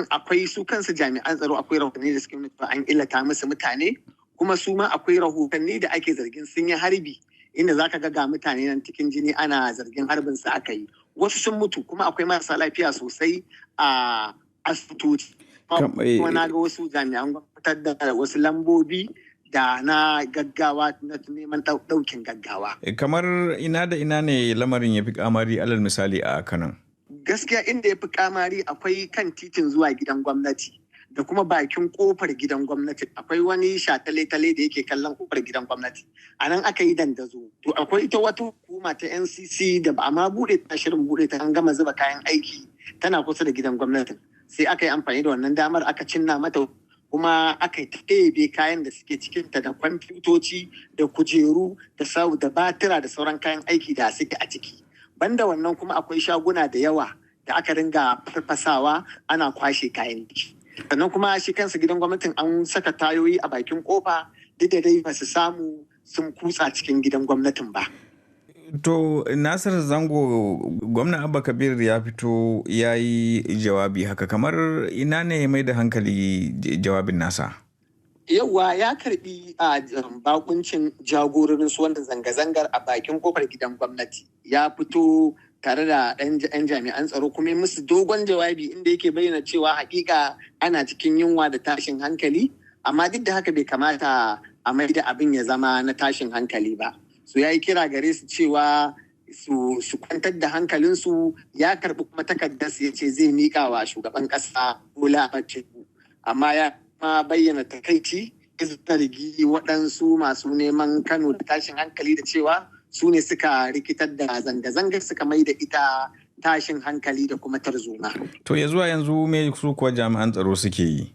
Sannan akwai su kansu jami'an tsaro, akwai rahotanni da suke nuna cewa an illata musu mutane, kuma su ma akwai rahotanni da ake zargin sun yi harbi, inda zaka ga mutane nan cikin jini, ana zargin harbin su aka yi. Wasu sun mutu, kuma akwai marasa lafiya sosai a asibitoci. Kuma na ga wasu jami'an fitar da wasu lambobi da na gaggawa na neman ɗaukin gaggawa. Kamar ina da ina ne lamarin ya fi kamari, alal misali a Kano? Gaskiya inda ya fi kamari akwai kan titin zuwa gidan gwamnati da kuma bakin kofar gidan gwamnati. Akwai wani shatale-tale da yake kallon kofar gidan gwamnati. A nan aka yi dandazo. To akwai ita wata hukuma ta NCC da ba a ma buɗe ta, shirin buɗe ta, an gama zuba kayan aiki, tana kusa da gidan gwamnatin. Sai aka yi amfani da wannan damar aka cinna mata, kuma aka yi ɗebe kayan da suke cikinta, da kwamfutoci da kujeru da sau da batira da sauran kayan aiki da suke a ciki. Banda wannan kuma akwai shaguna da yawa da aka ringa farfasawa ana kwashe kayan ciki. Sannan kuma shi kansa gidan gwamnatin an saka tayoyi a bakin kofa, duk da dai ba su samu sun kutsa cikin gidan gwamnatin ba. To Nasir Zango, gwamna Abba Kabir ya fito ya yi jawabi haka, kamar ina ne mai da hankali jawabin nasa? Yauwa, ya karbi a bakuncin jagororin su wanda zanga-zangar a bakin kofar gidan gwamnati. Ya fito tare da 'yan jami'an tsaro kuma musu dogon jawabi, inda yake bayyana cewa hakika ana cikin yunwa da tashin hankali, amma duk da haka bai kamata a mai da abin ya zama na tashin hankali ba. Su ya yi kira gare su cewa su kwantar da hankalinsu. Ya karbi kuma takardarsu, ya ce zai miƙa wa shugaban ƙasa Bola Tinubu. Amma ya ma bayyana takaici, zargi waɗansu masu neman Kano da tashin hankali da cewa su ne suka rikitar da zanga-zangar, suka mai da ita tashin hankali da kuma tarzoma. To ya zuwa yanzu me su kuwa jami'an tsaro suke yi?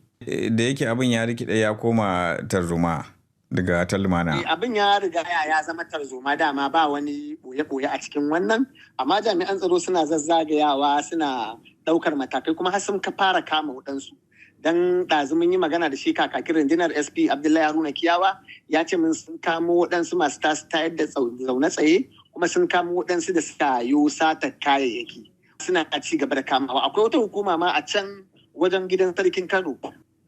Da yake abin ya rikide ya koma tarzoma daga talmana. Abin ya riga ya zama tarzoma dama, ba wani boye-boye a cikin wannan, amma jami'an tsaro suna zazzagayawa, suna daukar matakai, kuma har sun fara kama waɗansu. Dan ɗazu mun yi magana da shi kakakin rundunar, SP Abdullahi Haruna Kiyawa, ya ce mun sun kamo waɗansu masu tayar da zaune tsaye, kuma sun kamo waɗansu da suka yi sata kayayyaki. Suna ci gaba da kamawa. Akwai wata hukuma ma a can wajen gidan sarkin Kano,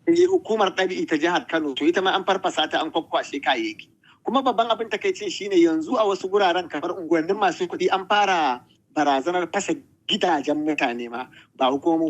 hukumar ɗabi'i ta jihar Kano, to ita ma an farfasa ta, an kwakwashe kayayyaki. Kuma babban abin takaicin shine yanzu a wasu guraren, kamar unguwannin masu kuɗi, an fara barazanar fasa gidajen mutane ma, ba hukumomin